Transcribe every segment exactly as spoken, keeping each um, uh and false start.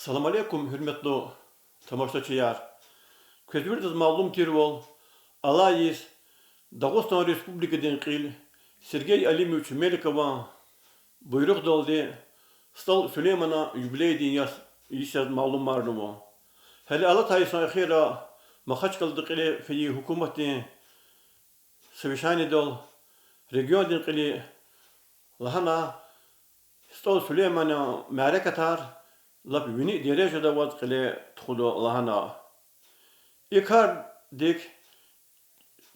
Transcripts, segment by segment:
Салам алейкум, гьуьрметлу тамашачияр! Квез виридаз малум тирвал, алай йис Дагъустан Республикадин кьил Сергей Алимович Меликован буйругъдалди СтӀал Сулейманан юбилейдин яс, йис яз малумарнава. Гьеле алатай йисан эхирра Махачкъалада кьиле фейи гьукуматдин совещанидал региондин кьили лагьана, СтӀал Сулейманан мярекатар лап вини дережада аваз кьиле тухуда лагьана. И кардик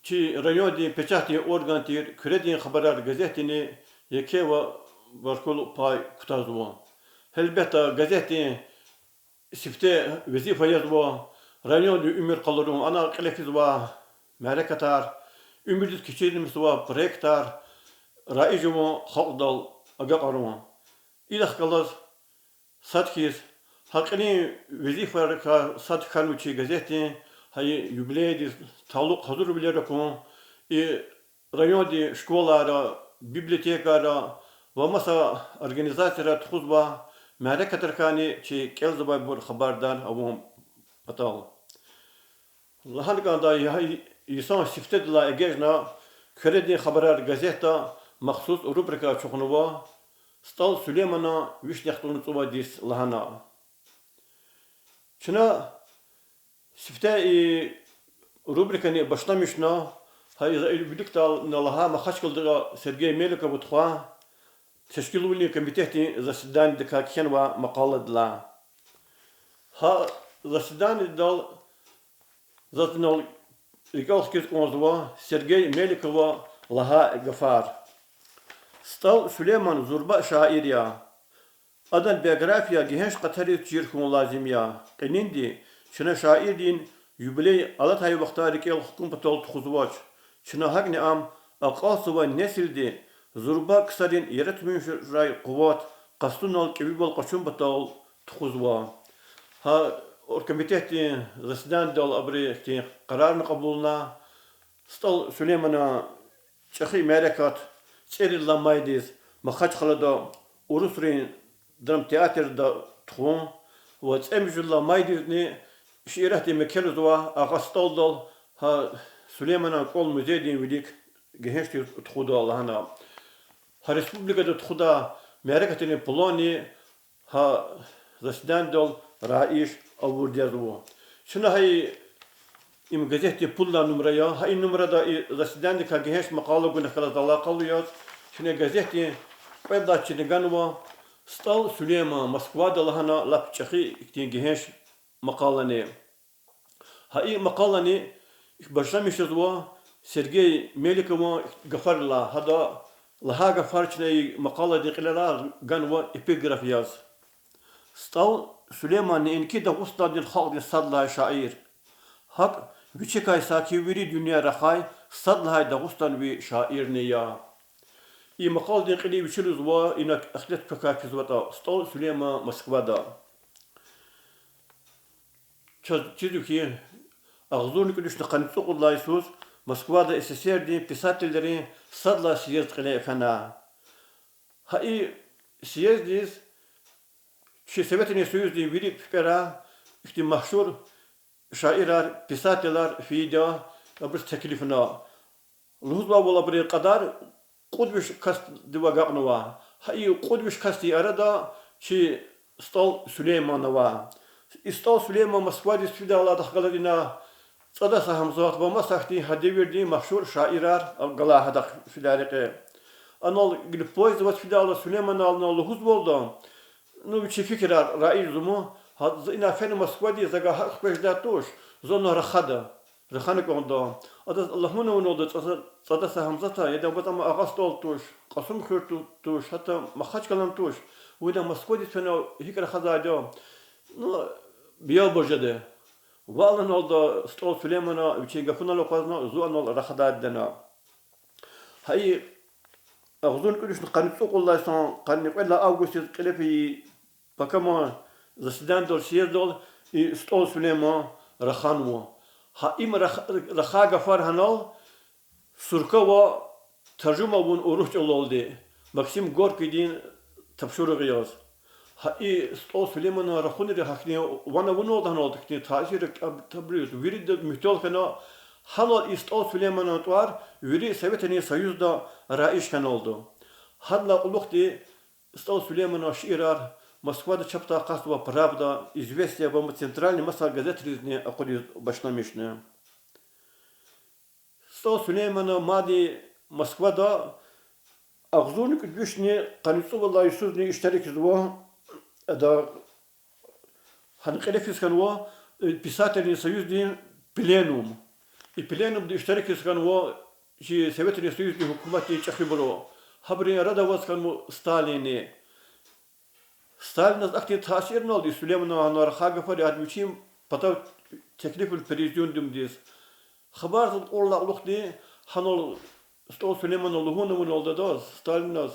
чи райондин печатдин орган тир Куьредин хабарар газетдини еке ва баркаллу пай кутазва. Гьелбетда, газетдин сифте везифа язва райондин уьмуьр къалурун, ана кьиле физвай мярекатар, уьмуьрдиз кечирмишзавай проектар раиж авун, халкьдал агакьарун. Идахъ галаз сад хьиз, гьа кьилин везифайрикай сад хьанва чи газетдин гьа и юбилейдиз талукь гьазурвилер акун, и райондин школайра, библиотекайра ва маса организацияра тухузвай мярекатрикайни чи кӀелзавайбур хабардар авун патал. Лагьана кӀанда, я-, йисан сифтедилай эгечӀна Куьредин хабарар газетда махсус рубрика ачухнава, СтӀал Сулейманан вишни яхцӀурни цӀувад йис лагьана. Чна сифте и рубрикани башламишна, гьа и за-, виликдай лагьай Махачкъалада Сергей Меликова тухвай тешкилвилин комитетдин заседанидикай кхьенвай макъаладилай. Гьа заседанидал заз инал рикӀел хкиз кӀанзава Сергей Меликова лагьай гафар. СтӀал Сулейман зурба шаир я. Адан биография гегьенш къатериз чир хьун лазим я. Къенинди чна шаирдин юбилей алатай вахтар рикӀел хкун патал тухузвач. Чна гьакӀни ам акьалтзавай несилди зурба ксарин яратмишунрай къуват, къастунал кӀевивал къачун патал тухузва. Гьа оргкомитетдин заседанидал абуру ихьтин къарарни кьабулна: СтӀал Сулейманан чӀехи мярекат цӀерид лагьай майдиз Махачкъалада урусрин драмтеатрда тухун ва цӀемуьжуьд лагьай майдизни шииратдин мекерзава Агъа СтӀалдал гьа Сулейманан кӀвал музейдин вилик гегьенш тир тухуда лагьана. Гьа республикада тухудай мярекатрин планни гьа заседанидал раиж авурди язва. Чна гьа и, им газетдин пуд лагьай нумра я, гьа и нумрада и заседанидикай гегьенш макъала гунахъ галаз алакъалу яз, чна газетдин кьвед лагьай чирни ганва, СтӀал Сулейман Москвада лагьана лап чӀехи ихьтин гегьенш макъалани. Гьа и макъалани башламишзава Сергей Меликован гафарилай, гьада лагьай гафар чна и макъаладин кьилелай ганва эпиграф яз. СтӀал Сулейман неинки Дагъустандин халкьдин сад лагьай шаир, гьакӀ вичикай саки вири дуьнья рахай сад лагьай дагъустанви шаирни я. И макъаладин кьили вичи лугьузва, ина ахлет квекай физватӀа, СтӀал Сулейман Москвада. Чаз чизва хьи, агъзурни кӀуьд вишни къанни цӀукьуд лагьай йисуз Москвада СССР-дин писателрин сад лагьай съезд кьиле фена. Гьа и съезддиз чи Советрин Союздин вири пипӀера ихьтин машгьур шаирар, писателар фейиди я, абуруз теклифна. Лугьузвайвал, абурун кьадар кьуд виш касдив агакьнава. Гьа и кьуд виш касдин арада чи СтӀал Сулейман ава. И СтӀал Сулейман Москвадиз фидайла, адахъ галаз ина ЦӀадаса Гьамзат ва маса хьтин гьа девирдин машгьур шаирар галай гьадахъ фидай рекье. Анал гила поездда аваз фидайла, Сулейманал лугьузвалда, ну, вичин фикирар раижзава: гьа за ина фена Москвадиз, завай гьакӀ хкведай туш, зун рахада, рахана кӀанда. Адаз лагьана вуналда ЦӀа-, ЦӀадаса Гьамзата: яда, ваз ам Агъа СтӀал туш, Кьасумхуьр ту-, туш, гьатта Махачкъалан туш, вуна Москвадиз фена гьикӀ рахазвайди я? Ну, биябур жеда. Валлагьи, аналда СтӀал Сулеймана вичин гафунал акъвазна, зун анал рахадайди я. Гьа и агъзурни кӀуьд вишни къанни цӀукьуд лагьай йисан къанни кьвед лагьай августдиз кьиле фейи пакаман заседанидал, съезддал и СтӀал Сулейман раханва. Гьа им рах-, рахай гафар гьанал Суркова таржума авун урус чӀалалди Максим Горькийдин тапшуругъ яз. Гьа и СтӀал Сулейманан рахунри гьахьтин ван авуналди, гьаналди ихьтин таъсир, аб-, абуруз вирида муьтел хьана, гьанал и СтӀал Сулейманан тӀвар вири Советрин Союзда раиж хьаналда. Гьадалай кьулухъди СтӀал Сулейманан шиирар Москвада чапдай акъатзава Правда, Известия ва Центральный маса газетризни акъудиз башламишна. СтӀал Сулейман мад Москвада агъзурни кӀуьд вишни къанни цӀувад лагьай йисузни иштиракзава, ада гьана кьиле физ хьанва, э, Писателрин союздин пленум. И пленумда иштиракзава, чи Советрин Союздин гьукуматдин чӀехибуру. Гьабурун арада аваз хьанва Сталинни. Сталиназ ахьтин таъсирналди Сулейманан гьана рахай гафар, ада вичин патав теклифун президиумдиз. Хабар заз кьурла кьулухъди гьанал СтӀал Сулейманан лугьун авуналда адаз, Сталиназ,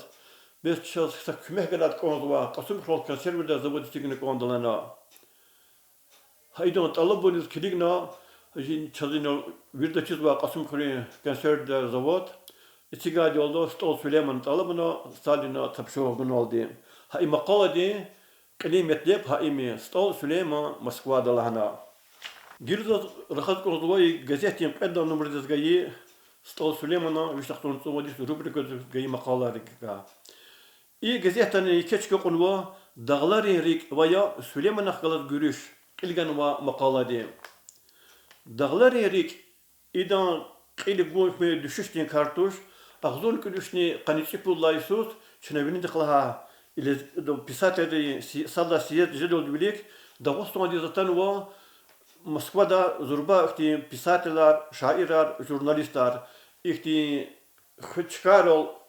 бес чаз са куьмек гана кӀанзава, Кьасумхуьрел консерврин завод эцигна кӀанда лагьана. Гьа идан тӀалабуниз килигна, чаз инал вирида чизвай Кьасумхуьруьн консерврин завод эцигайдалда СтӀал Сулейманан тӀалабна Сталиназ тапшуругъ гуналди. Гьа и макъаладин кьилин метлеб гьа им я: СтӀал Сулейман Москвада лагьана. Гила заз рахаз кӀанзава и газетдин кьвед лагьай нумрадиз гайи, СтӀал Сулейманан виш агъзурни цӀувад йис рубрикадиз гайи макъалайрикай. И газетдани еке чка кьунва Дагъларин рикӀ ва я Сулейманахъ галаз гуьруьш кьил ганвай макъалади. Дагъларин рикӀ, идан кьил гун дуьшуьшдин кар туш, агъзурни кӀуьд вишни къанни цӀипуд лагьай йисуз, чна винидихъ лагьай, писателрин си-, сад лагьай съезд жедалди вилик Дагъустандиз атанва Москвада зурба ихьтин писателар, шаирар, журналистар, ихьтин хуьр чкайрал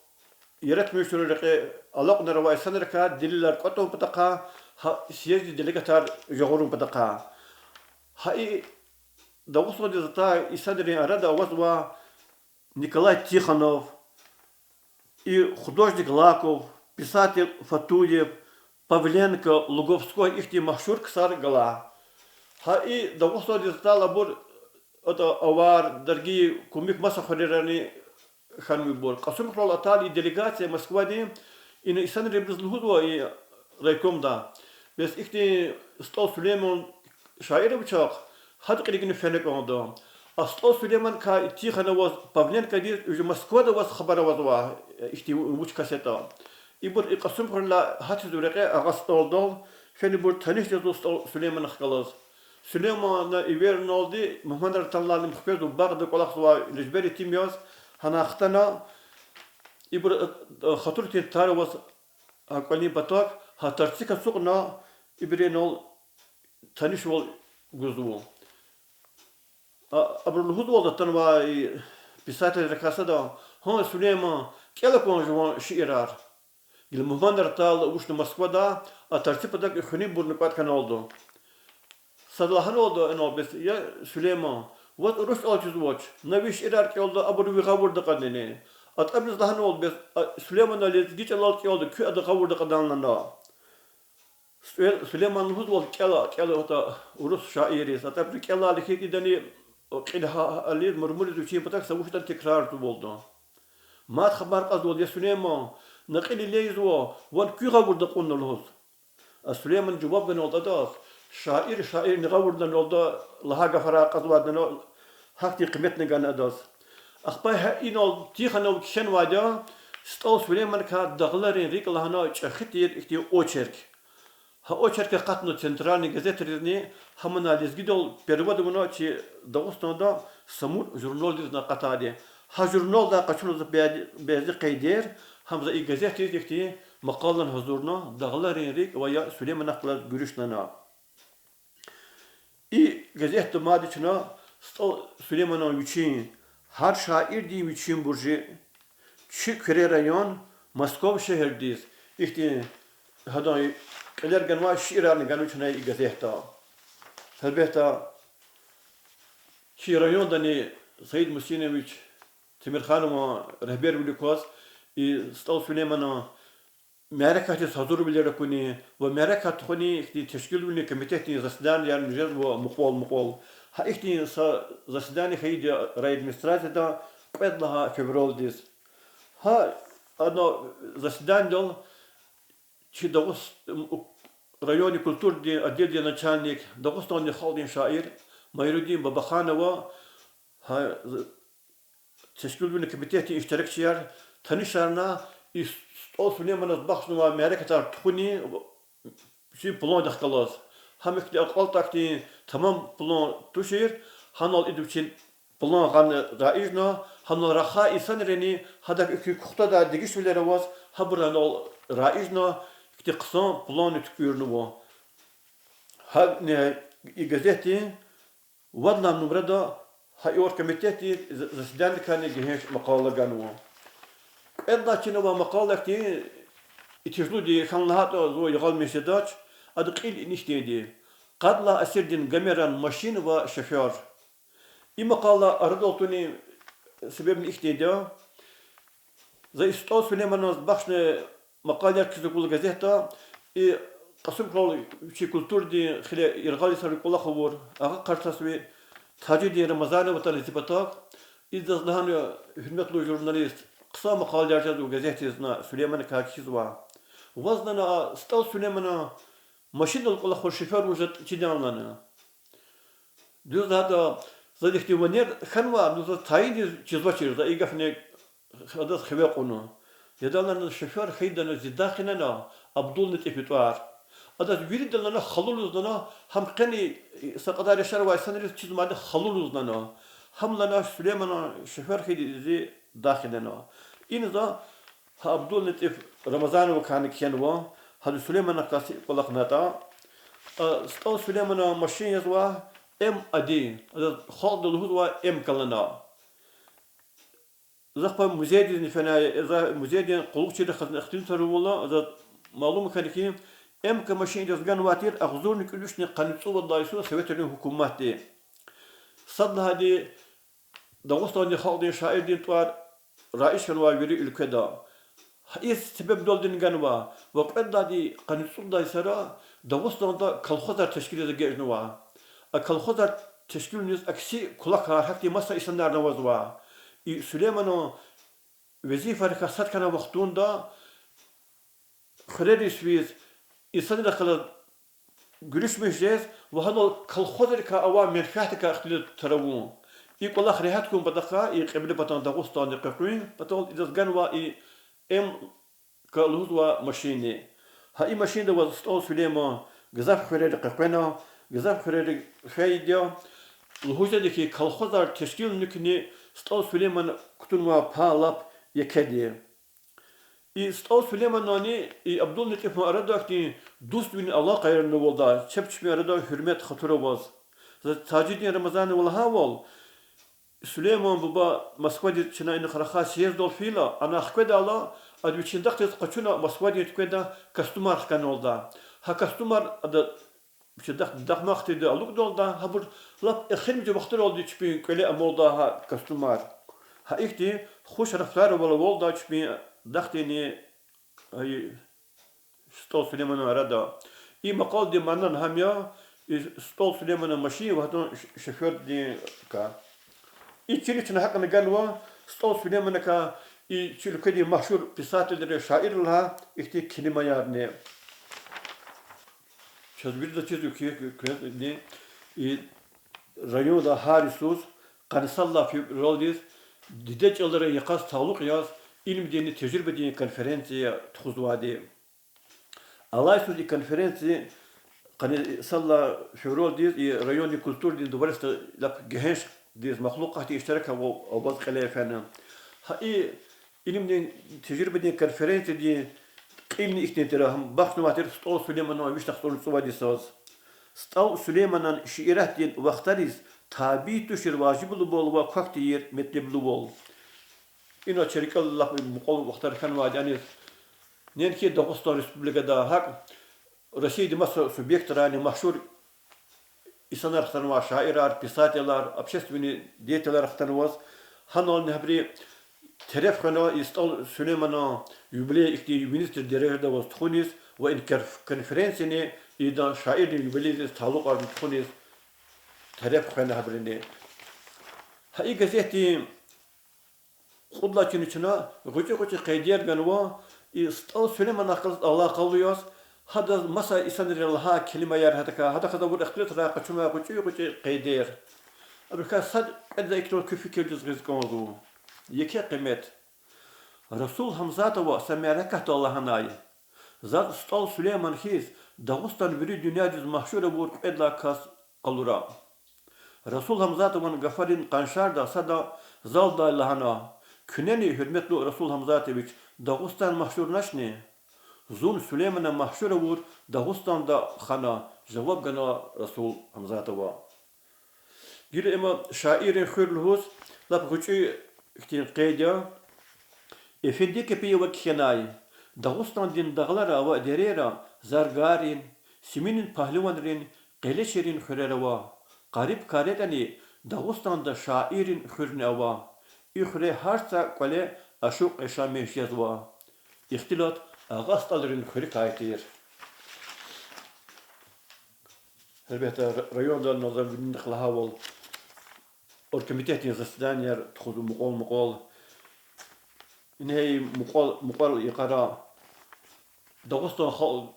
яратмишунрин рекье алакьунар авай инсанрикай делилар кӀватӀун патахъай, гьа съезддин делегатар жагъурун патахъай. Гьа и Дагъустандиз атай инсанрин арада авазва Николай Тихонов, и художник Лаков, писатель Фатуев, Павленко, Луговской, ихьтин машгьур ксар галай. Гьа и Дагъустандиз атайла абур, ата авар, даргияр, кумук маса хуьрерани хьанвайбур. Кьасумхуьрел атайла и делегация Москвадин, ина инсанрибуруз лугьузва и райкомда: бес ихьтин СтӀал Сулейман шаир авачир, гьадан кьилив фена кӀанда. А СтӀал Сулейманакай, Тихоноваз, Павленкодиз уже Москвада аваз хабар авазва, ихьтин вуч кас ятӀа. Ибур и Кьасумхуьрелай гьатзава рекье Агъа СтӀалдал, фена ибур таниш жезва СтӀал Сулейманахъ галаз. Сулеймана эверуналди мугьманар атайла, им хквезва багъда кӀвалахзавай лежбер итим яз, гьана хтана, ибур, э, хатур тин тар аваз гьа кӀвалин патав, гьа тарцик ацукьна, ибурунал танишвал гузва. А, абуру лугьузвалда атанвай писателрикай сада: гьан, Сулейман, кӀела кван жуван шиирар. Гила мугьманар атайла вучна Москвада, а тарци патав и хуьнибурни кӀватӀ хьаналда. Сад лагьаналда инал: бес, я Сулейман, ваз урус чӀал чизвач, на ви шиирар кӀелда, абуру ви гъавурда кьадани. АтӀабуруз лагьаналда: бес, а, Сулеймана лезги чӀалал кӀелда, куьн адан гъавурда кьадан лагьана. Су-, Сулеймана лугьузвалда: кӀела, кӀела, атӀа урус шаирриз. АтӀабуру кӀелайла хьи, идани кьил гьа-, гьализ, мурмуриз, вичин патав са вуч ятӀани текрарзавалда. Мад хабар кьазвалда: я Сулейман, на кьил ийизва, вун куь гъавурда кьунна лугьуз. А Сулеймана жаваб ганалда адаз: шаир шаиррин гъавурда кьуналда, лагьай гафарай кьазвайдани, гьахьтин къиметни гана адаз. Ахпа гьа инал Тихонов кхьенвайди я СтӀал Сулейманакай Дагъларин рикӀ лагьана чӀехи тир ихьтин очерк. Гьа очерк акъатна центральный газетризни, гьамни лезгидал перевод авуна чи Дагъустанда Самур журналдизни акъатайди. Гьа журналдай къачуна за бязи, бязи къейдер, гьам за и газетдиз ихьтин макъалани гьазурна, Дагъларин рикӀ ва я Сулейманахъ галаз гуьруьш лагьана. И газетда мад чна СтӀал Сулейманан вичин, гьар шаирдин вичин буржи, Чи Куьре район, Москва шегьердиз, ихьтин гьадан кьилер ганвай шиирарни ганва чна и газетда. Гьелбетда, чи райондани Саид Мусинович Темирханован регьбервилик кваз и СтӀал Сулейманан мярекатдиз гьазурвилер акуни ва мярекат тухуни ихьтин тешкилвилин комитетдин заседаниярни жезва мукьвал-мукьвал. Гьа ихьтин са заседание хьайиди я райадминистрацияда кьвед лагьай февралдиз. Гьа ана заседанидал чи Дагъус-, районный культурадин отделдин начальник, Дагъустандин халкьдин шаир Майрудин Бабаханова, гьа, тешкилунин комитетдин иштиракчияр, танишарна и СтӀал Сулейманаз бахшнавай мярекатар тухуни вичин пландихъ галаз. Гьам ихьтин акьалтӀай хьтин тамам план тушир, гьанал ида вичин план гъана раижна, гьанал рахай инсанрини гьадак экуь кухтадай дегишвилер аваз, гьабур гьанал раижна, ихьтин хъсан планни туькӀуьрнава. Гьа, не, и газетдин вад лагьай нумрада гьа и оргкомитетдин за-, заседаниедикайни гегьенш макъала ганва. Кьвед лагьай чина авай макъала ихьтин, итижлуди хьана лагьайтӀа, зун ягъалмиш жедач, ада кьил ихьтинди: Къад лагьай асирдин Гомеран машин ва шофёр. И макъала арадал тунин себебни ихьтинди я. За и СтӀал Сулейманаз бахшна макъалаяр кхьиз акурла газетда, и Кьасумхуьрел вичин культурадин хиле яргъал йисарин кӀвалах авур агъа Къартасви Тажидин Рамазанов атана зи патав, идаз лагьана, гьуьрметлу журналист, хъсан макъалаяр жезва газетдиз на Сулейманакай кхьизвай. Ваз лагьана, а СтӀал Сулейманан машиндал кӀвалахур шофёр вуж ятӀа чидай лагьана. Дуьз лагьайтӀа, заз ихьтин ванер хьанва, ну, заз тайиндиз чизвачир, за и гафни адаз хиве кьуна. Яда лагьана, шофёр хьайидани зи дахинана, АбдуллатӀиф тӀвар. Адаз вирида лагьана халу лугьуз лагьана, гьам къени са кьадар яшар авай инсанриз чиз мад халу лугьуз лагьана. Гьам лагьана Сулейманан шофёр хьайиди зи дахинана. Ина за гьа АбдуллатӀиф Рамазановакайни кхьенва, гьада Сулейманакай кӀвалахнатӀа, а, СтӀал Сулейманан машин язва М один, адаз халкьди лугьузва М-ка лагьана. За ахпа музейдизни фена, за музейдин къуллугъчийрихъ галазни ихтилатар авурла, за малум хьана хьи, М-ка машин идаз ганвай тир агъзурни кӀуьд вишни къанни цӀувад лагьай йисуз советрин гьукуматди. Сад лагьайди, Дагъустандин халкьдин шаирдин тӀвар раиж хьанвай вири уьлкведа. Гьа и себебдалди ганва, ва кьвед лагьайди, къанни цӀуд лагьай йисара Дагъустанда колхозар тешкилиз эгечӀнава. А колхозар тешкилуниз акси кулакар, гьахьтин маса инсанарни авазва. И Сулейманан везифайрикай сад хьанвай вахтунда хуьрериз физ, инсанрихъ галаз гуьруьшмиш жез ва гьанал колхозрикай авай менфятдикай ихтилатар авун. И кӀвалах регьят хьун патахъай, и Кьиблепатан Дагъустандин къекъуьн патал идаз ганва и М-ка лугьузвай машинни. Гьа и машинда аваз СтӀал Сулейман гзаф хуьрерик къекъвена, гзаф хуьрерик фейиди я. Лугьуз жеда хьи, колхозар тешкилуникни СтӀал Сулеймана кутунвай пай лап екеди я. И СтӀал Сулеймананни и АбдуллатӀифан арада ихьтин дуствилин алакъаяр авурди я, чеб чпин арада гьуьрмет-хатур аваз. За Тажидин Рамазановаз лагьайвал, Сулейман буба Москвадиз чна инихъ рахай съездал фейила, ана хкведайла, ада вичин дахдиз къачуна Москвадин туьквенда костюмар хканалда. Гьа костюмар ада вичин дахдиз, дахмахтида алукӀдалда, гьабур лап эхиримжи вахтаралди чпин кӀвале амалда гьа костюмар. Гьа ихьтин хуш рафтар авалда чпин дахдини, ай, СтӀал Сулейманан арада. И макъаладин мана гьам я, и СтӀал Сулейманан машин ва гьадан ш-, шофёрдикай. И чина чна гьакӀни ганва СтӀал Сулейманакай, и чи уьлкведин машгьур писателри, шаирри лагьай ихьтин келимаярни. Чаз вирида чизва хьи, куьне, и районда гьар йисуз къанни сад лагьай февралдиз диде чӀаларин йикъаз талукь яз илимдинни тежрибадин конференция тухузвайди. Алай йисуз и конференция къанни сад лагьай февралдиз и райондин культурадин дворецда лап гегьеншдиз, махлукьатдиз иштирак аваз кьиле фена. Гьа и илимдин тежрибадин конференциядин кьилни ихьтин тир, гьам бахшнавай тир СтӀал Сулейманан виш лагьай цӀуд цӀувад йисаз. СтӀал Сулейманан шииратдин вахтариз табий тушир важиблубал ва квахь тийир метлеблувал. Ина чи рикӀел лап мукьвал вахтар хьанвайди я аниз. Неинки Дагъустан Республикада, гьакӀ Россиядин маса субъектрайни машгьур инсанар хтанва, шаирар, писателар, общественный деятелар хтанваз. Гьанални гьабуру тереф хвена и СтӀал Сулейманан юбилей ихьтин виниз тир дережада аваз тухуниз ва и конф-, конференцияни идан шаирдин юбилейдиз талукьарна тухуниз тереф хвена гьабуруни. Гьа и газетдин кьуд лагьай чина чна гъвечӀи-гъвечӀи къейдер ганва и СтӀал Сулейманахъ галаз алакъалу яз, Гьадаз маса инсанри лагьай келимаяр гьадакай, гьадахъ гьазва авур ихтилатрай къачунвай гъвечӀи-гъвечӀи къайдаяр. Абурукай сад кьвед икӀ лагьай куь фикирдиз гъиз кӀанзава. Еке къимет. Расул Гьамзатова са мярекатда лагьанай: заз СтӀал Сулейман хьиз Дагъустан вири дуьньядиз машгьур авур кьвед лагьай кас къалура. Расул Гьамзатован гафарин къаншарда сада залдай лагьана: куьнени, гьуьрметлу Расул Гьамзатович, Дагъустан машгьурначни? Зун Сулеймана машгьур авур Дагъустанда хьана, жаваб гана Расул Гьамзатова. Гила им шаиррин хуьр лугьуз лап гъвечӀи хьтин къейд я. Эфенди Кепиева кхьенай: Дагъустандин дагълара ва дерейра заргаррин, симинин пагьливанрин, къелечирин хуьрер ава. Къариб кар ятӀани, Дагъустанда шаиррин хуьрни ава. И хуьре гьар са кӀвале ашукь яшамиш жезва. Ихтилат Агъа СтӀалрин хуьруькай тир. Гьелбетда, районда, за винидихъ лагьайвал, оргкомитетдин заседанияр тухузва мукьвал-мукьвал. Ингье мукьвал, мукьвал йикъара Дагъустан халкь-,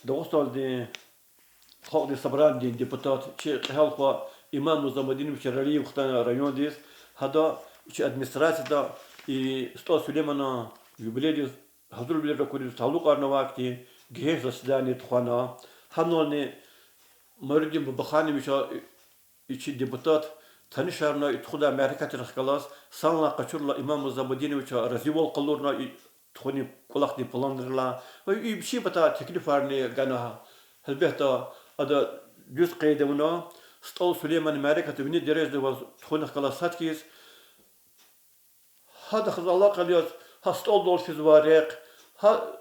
Дагъустандин Халкьдин Собранидин депутат, чи кьегьал хва Имам Музамудинович Ралиев хтана райондиз, гьада чи администрацияда и СтӀал Сулейманан юбилейдиз гьазурвилер акуниз талукьарнавай хьтин гегьенш заседание тухвана. Гьанални Майрудин Бабахановича, и чи депутат, танишарна и тухудай мярекатрихъ галаз, санлай къачурла Имам Музамудиновича разивал къалурна и тухунин кӀвалахдин планрилай ва и вичин патай теклифарни гана. Гьелбетда, ада дуьз къейд авуна, СтӀал Сулейманан мярекат вини дережада аваз тухунихъ галаз сад хьиз, гьадахъ алакъа яз гьа СтӀалдал физвай рехъ, гьа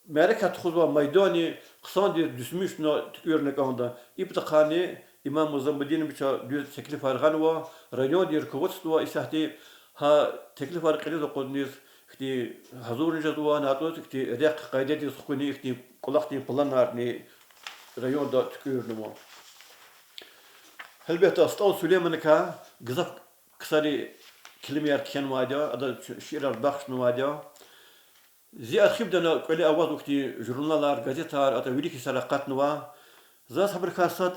мярекат тухузвай майдани хъсандиз дуьсмишна туькӀуьрна кӀанда. И патахъайни Имам Музамудиновича дуьз теклифар гъанва, райондин руководство исятда гьа теклифар кьилиз акъудуниз ихьтин гьазурни жезва, гьатӀуз ихьтин рехъ къайдадиз хкунин ихьтин кӀвалахдин планарни районда туькӀуьрнава. Гьелбетда, СтӀал Сулейманикай гзаф ксари келимаяр кхьенвайди я, адаз шиирар бахшнавайди я. Зи архивдани кӀвале аваз ихьтин журналар, газетар, ада вилик йисара акъатнава. Заз гьабурукай сад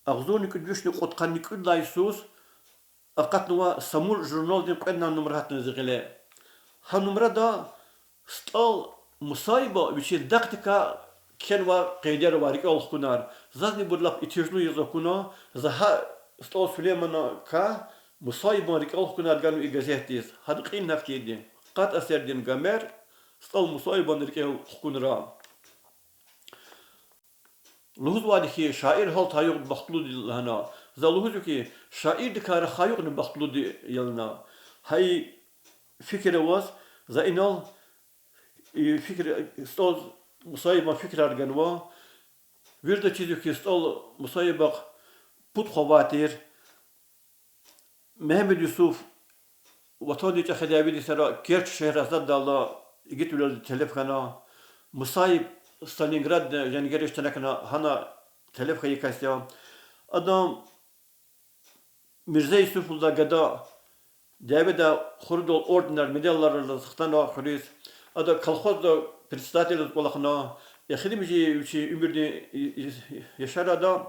агъзурни кӀуьд вишни кьудкъанни кӀуьд лагьай йисуз акъатнава Самур журналдин кьведни нумра гьатна зи гъиле. Гьа нумрада СтӀал Мусаиба вичин дакъдикай кхьенвай къейдер ва рикӀел хкунар. Зазни ибур лап итижлу яз акуна, за гьа СтӀал Сулейманакай Мусаибан рикӀел хкунар ганва и газетдиз. Гьада кьин гьахьтинди: Къад асирдин гамер, СтӀал Мусаибан рикӀел хкунра. Лугьузвайди хьи, шаир гьалтай югъ бахтлуди я лагьана. За лугьузва хьи, шаирдикай рахай югъни бахтлуди я лагьана. Гьа и фикир аваз, за инал и фикир, СтӀал Мусаибан фикирар ганва. Вирида чизва хьи, СтӀал Мусаибахъ пуд хва авай тир. Мегьамед Юсуф Ватандин ЧӀехи дяведин йисара Керчь шегьердай затӀдайла, игитвилелди телеф хьана. Мусаиб Сталинградда женгера иштиракна, гьана телеф хьайи кас я. Адан Мирзе Юсуф лугьудай гада дяведай хурудал орденар, медаларал хтана хуьруьз. Ада колхозда председатель яз кӀвалахна. Эхиримжи вичин уьмуьрдин и-, и-, яшарда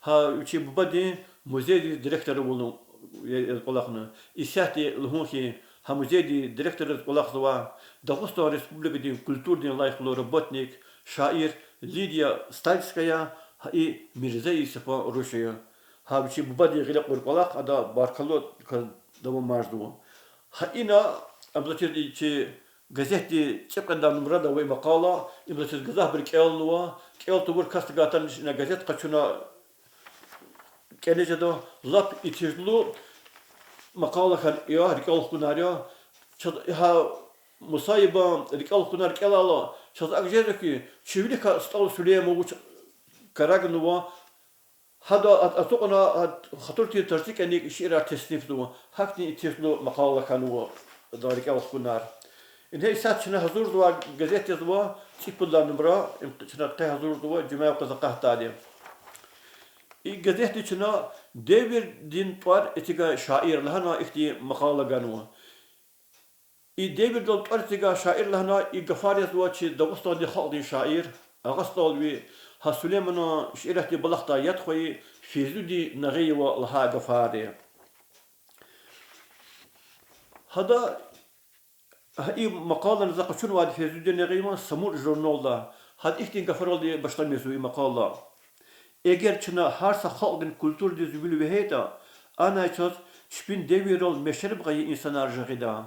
гьа вичин бубадин музейдин директор авун я-, яз кӀвалахна. Исятда лугьун хьи, гьа музейдин директор яз кӀвалахзавай Дагъустан Республикадин культурадин лайихлу работник, шаир Лидия Стальская, гьа и Мирзе Юсуфан руш я. Гьа вичин бубадин гъиле кьур кӀвалах ада баркаллу кваз давамарзава. Гьа ина ам заз чиз чи газетдин цӀикьвед лагьай нумрада авай макъала, им заз чиз гзафбуру кӀелнава, кӀел тавур касдикай атанвач, ина газет къачуна кӀелиз жеда, лап итижлу макъала хьана, я, рикӀел хкунар я. Чаз гьа Мусаибан рикӀел хкунар кӀелайла, чаз акӀ жезва хьи, чи виликай СтӀал Сулейман вуч карагнава, гьада а-, ацукьна, а, хатур тир тарци кӀаник шиирар теснифзава. Гьахьтин итижлу макъала хьанва адан рикӀел хкунар. Ингье исятда чна гьазурзавай газетдизва цӀипуд лагьай нумра, им чна къе гьазурзава, жуьмя юкъуз акъатдайди. И газетди чна Девирдин тӀвар эцигай шаир лагьана ихьтин макъала ганва. И девирдал тӀвар эцигай шаир лагьана, и гафар язва чи Дагъустандин халкьдин шаир, Агъа СтӀал ви, гьа Сулейманан шииратдин балахдай яд хвайи Фейзудин Нагъиева лагьай гафар я. Гьада Гьа и макъалани за къачунвайди Фейзудин Нагъиеван Самур журналда. Гьада ихьтин гафаралди башламишзава и макъала. Эгер чна гьар са халкьдин культурадиз вил вегьейтӀа, анай чаз чпин девиррал мешерб гъайи инсанар жагъида.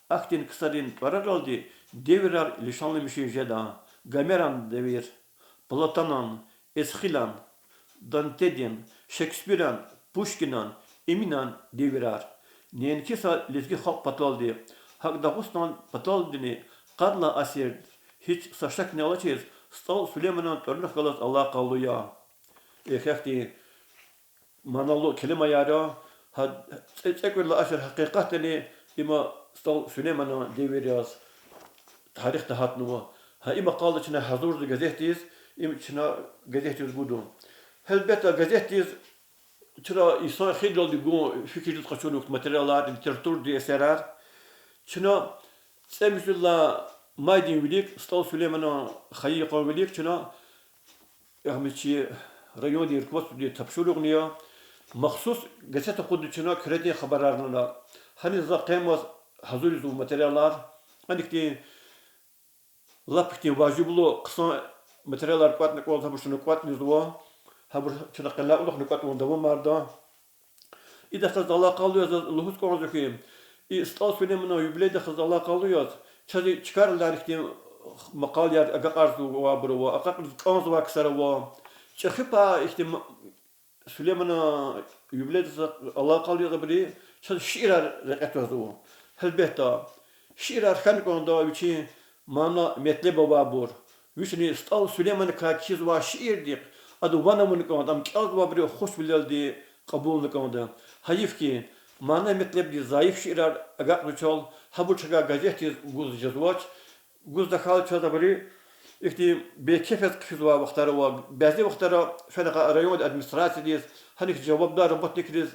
Ахьтин ксарин тӀвараралди девирар лишанламишиз жеда. Гомеран девир, Платонан, Эсхилан, Дантедин, Шекспиран, Пушкинан, Эминан девирар. Неинки са лезги халкь паталди, гьакӀ Дагъустан паталдини къад лагьай асирдин гьич са шакни алачиз СтӀал Сулейманан тӀварунихъ галаз алакъалу я. Эхь, ихьтин маналы келимаяр я, гьа цӀе-, цӀекӀуьд лагьай асир гьакъикъатдани им СтӀал Сулейманан девир яз тарихда гьатнава. Гьа и макъала чна гьазурзава газетдиз, им чна газетдиз гуда. Гьелбетда, газетдиз чна инсан хирдалди гун фикирдиз къачуна материалар, литературадин эсерар. Чна цӀемуьжуьд лагьай майдин вилик, СтӀал Сулейманан хайи йикъан вилик чна, ягъни чи райондин руководстводиз тапшуругъни я, махсус газет акъудна чна Куьредин хабарарнана. Гьаниз за къемаз гьазур жезва материалар. Аникди лап ихьтин важиблу хъсан материалар кӀватӀна кӀанзава, гьабур чна кӀватӀнизва, гьабур чна къенлай кьулухъни кӀватӀ авун давамарда. Идахъ галаз алакъалу яз лугьуз кӀанзава хьи, и СтӀал Сулейманан юбилейдихъ галаз алакъалу яз, чаз и чкайрилай ихьтин макъалаяр агакьарзавайбур ава, агакьариз кӀанзавай ксар ава. ЧӀехи пай ихьтин м-, Сулейманан юбилейдихъ галаз алакъалу яз абуру чаз шиирар рекье твазва. Гьелбетда, шиирар хьана кӀанда вичин мана-метлеб авайбур. Вични СтӀал Сулейманикай кхьизвай шиирдихъ ада ван авуна кӀанда, ам кӀелзавайбуру хушвилелди кьабулна кӀанда. Гьайиф хьи, мана-метлебдиз зайиф шиирар агакьзавачал, гьабур чавай газетдиз гуз жезвач, гуз тахьайла чаз абуру ихьтин бейкеф яз хъфизвай вахтар ава, бязи вахтара фена гьа райондин администрациядиз, гьаник жавабдар работникриз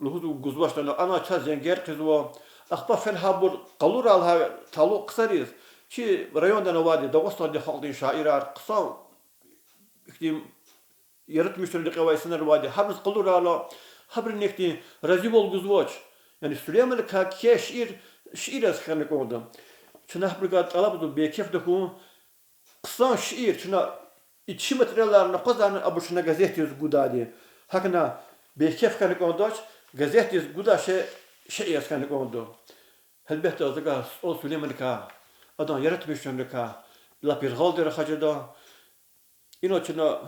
лугьуз гузвач лагьана, ана чаз зенгер хъийизва. Ахпа фена гьабур къалурай лагьай талукь ксариз, чи райондин авайди, Дагъустандин халкьдин шаирар, хъсан ихьтин яратмишунрин рекье авай инсанар авайди, гьабуруз къалурайла, гьабуру ихьтин разивал гузвач. Яни Сулейманикай кхьей шиир, шиир яз хьана кӀанда. Чна гьабурукай тӀалабзава бейкеф тахьун, хъсан шиир чна и чи материаларни акъвазарна абур чна газетдиз гудайди. ГьакӀна бейкеф хьана кӀандач, газетдиз гудай шей шиир яз хьана кӀанда. Гьелбетда, за гьа СтӀал Сулейманикай, адан яратмишунрикай лап яргъалди рахаз жеда. Ина чна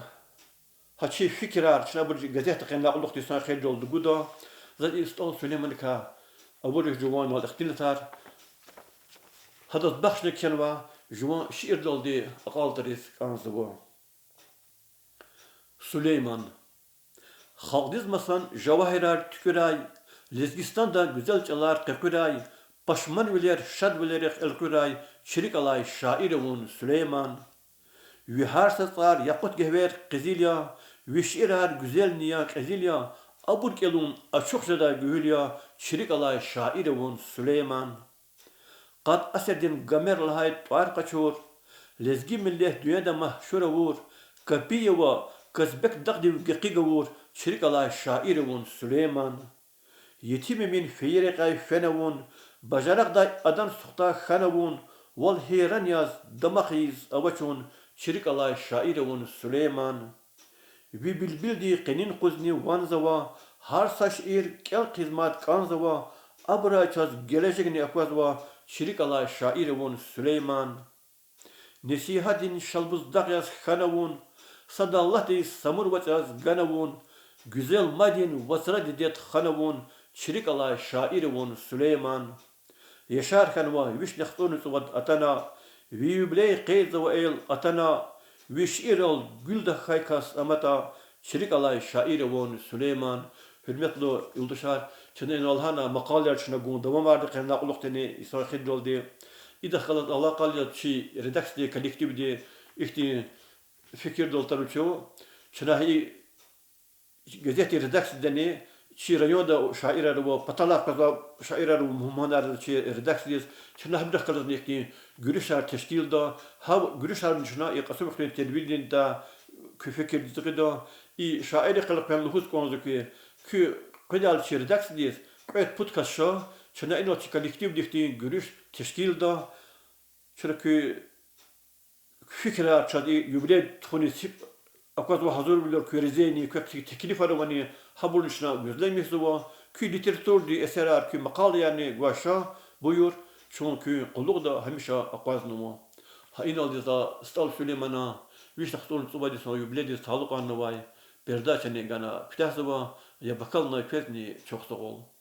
гьа чи фикирар, чна абур газетда къенлай кьулухъди йисан хийирдалди гуда. Заз и СтӀал Сулейманикай авурай жуван ихтилатар, гьадаз бахшна кхьенвай жуван шиирдалди акьалтӀариз кӀанзава. Сулейман. Халкьдиз масан жавагьирар туькӀуьрай, Лезгистанда гуьзел чӀалар къекъуьрай, пашманвилер шадвилерихъ элкъуьрай, чи рикӀ алай шаир я вун, Сулейман. Ви гьар са цӀар якъут гевгьер къизил я, ви шиирар гуьзелни я, кьезил я, абур кӀелун ачух жедай гуьгьуьл я, чи рикӀ алай шаир я вун, Сулейман. Къад асирдин Гомер лагьай тӀвар къачур, лезги миллет дуьньяда машгьур авур, Капиева, Казбек дагъдив гекъиг авур, чи рикӀ алай шаир я вун, Сулейман. Етим Эмин фейи рекьяй фена вун, бажарагъдай адан сухдай хьана вун, вал гьейран яз, дамах ийиз авачун, чи рикӀ алай шаир я вун, Сулейман. Ви билбилди къенин къузни ванзава, гьар са шиир кӀел-хъизмат кӀанзава, абурай чаз гележегни аквазва, чи рикӀ алай шаир я вун, Сулейман. Несигьатдин шалбуз дагъ яз хьана вун, сад Аллагьдиз Самур вацӀ яз гана вун, гуьзел мадин вацра дидед хана вун, чи рикӀ алай шаир я вун, Сулейман. Яшар хьанва вишни яхцӀурни цӀувад атана, ви юбилей къейдзава эл атана, ви шиирал гуьл тахьай кас аматӀа, чи рикӀ алай шаир я вун, Сулейман. Гьуьрметлу юлдашар, чна инал лагьана макъалаяр чна гун давамарда къенлай кьулухъдини йисан хийирдалди. Идахъ галаз алакъа яз чи редакциядин коллективди ихьтин фикирдал атанва чун. Чна и газетдин редакциядани Чи районда шаирар ва паталай къвезвай шаирар ва мугьманар чи редакциядиз, чна гьабурухъ галазни ихьтин гуьруьшар тешкилда, гьа гуьруьшарни чна и Кьасумхуьруьн телевидениедай куь фикирдиз гъида. И шаиррихъ галаз квез лугьуз кӀанзава хьи, куь къведайла чи редакциядиз кьвед-пуд кас ша, чна инал чи коллективди ихьтин гуьруьш тешкилда, чна куь фикирар чаз и юбилей тухуниз гьикӀ аквазвай гьазурвилер, куь резени, квехъ гьихьтин теклифар авани, гьабурни чна гуьзлемишзава, куь литературадин эсерар, куь макъалаярни гвай ша, буюр, чун куь къуллугъда гьамиша акъвазнава. Гьа иналди за СтӀал Сулеймана, вишни хцӀурни цӀувад йисан юбилейдиз талукьарнавай передачани гана куьтягьзава, яб акалунай квезни чухсагъул.